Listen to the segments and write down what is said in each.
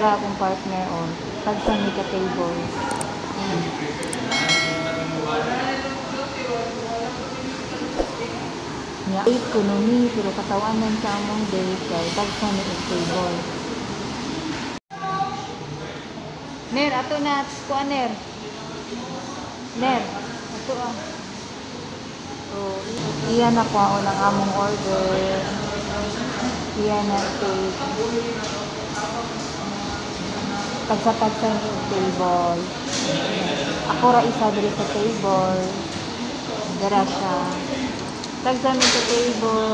Dara akong partner on. Tagsa mi ka table. Nya date kuno mi, pero katawanan sa among date kay tagsa mi og table. Ner, ato na kuan, Ner. Ner, ato ah. So, iya na kuhaon ang among order. Iya na cake. Tagsa-tagsa ni og table. Ako ra isa diri sa table. Dara siya. Tagsa mi sa table.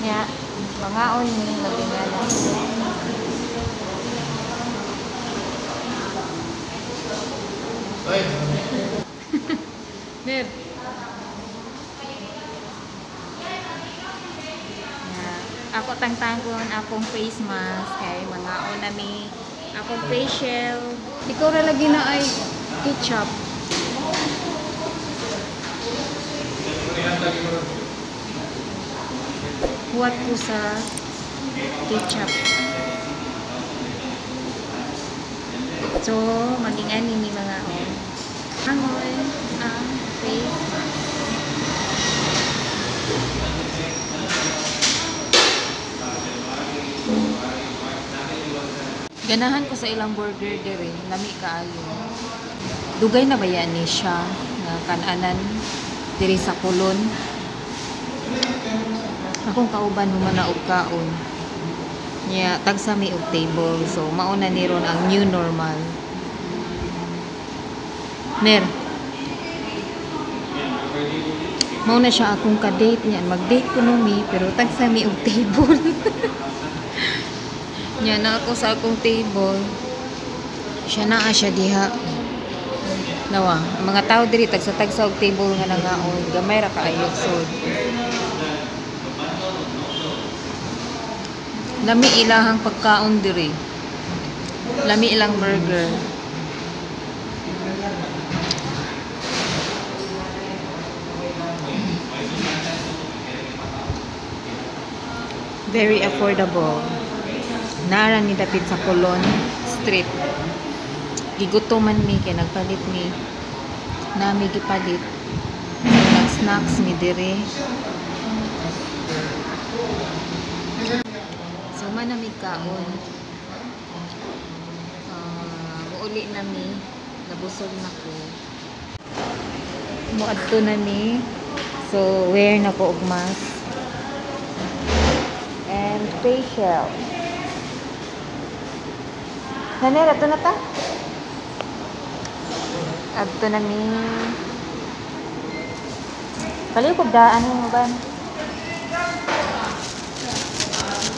Nya, mangaon ni magingala. Oy. Ner. Nya, ako tangtangon akong face mask kay mangaon na mi. Akong facial. Ikaw ra lagi na ay ketchup. Huwat ko sa ketchup. So, maging ani mi mga on. Angoy ang face mask. Ganahan ko sa ilang burger diri, lami kaayo. Dugay na ba yan ni siya nga kananan diri sa Colon? Akong kauban human na og kaon. Nya tagsa mi og table, so mao na ni ron ang new normal. Ner. Mao na siya akong ka-date niyan. Mag-date ko no mi, pero tagsa mi og table. Nya na ako sa akong table. Siya naa siya diha. Nawa, ang mga tao diri tagsa-tagsa og table nga nangaon, gamay ra kaayo sud. Lami ilahang pagkaon diri. Lami ilang burger. Very affordable. Nara ni dapit sa Colon Street. Gigutoman mi kay nagpalit mi. Nami gipalit. So, nag-snacks mi diri. So man nami kaon. Muuli na mi. Nabusog na ko. Muadto na mi. So wear na ko og mask. And facial. Naner, ato na ta? Adto na mi. Palihog daan mo ba?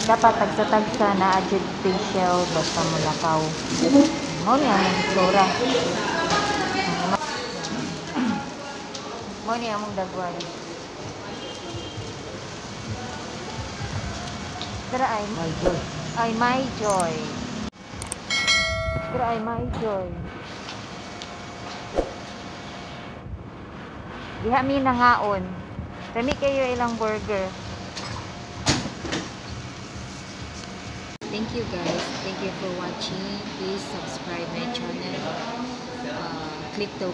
Dapat tagsa-tagsa na adjud facial basta mulakaw. Mao ni among itsura. Mao ni among dagway. Dara ay My joy. Ay my joy. Dara ay my joy. Diha mi nangaon. Lami kayo ilang burger. Thank you guys. Thank you for watching. Please subscribe my channel. Click the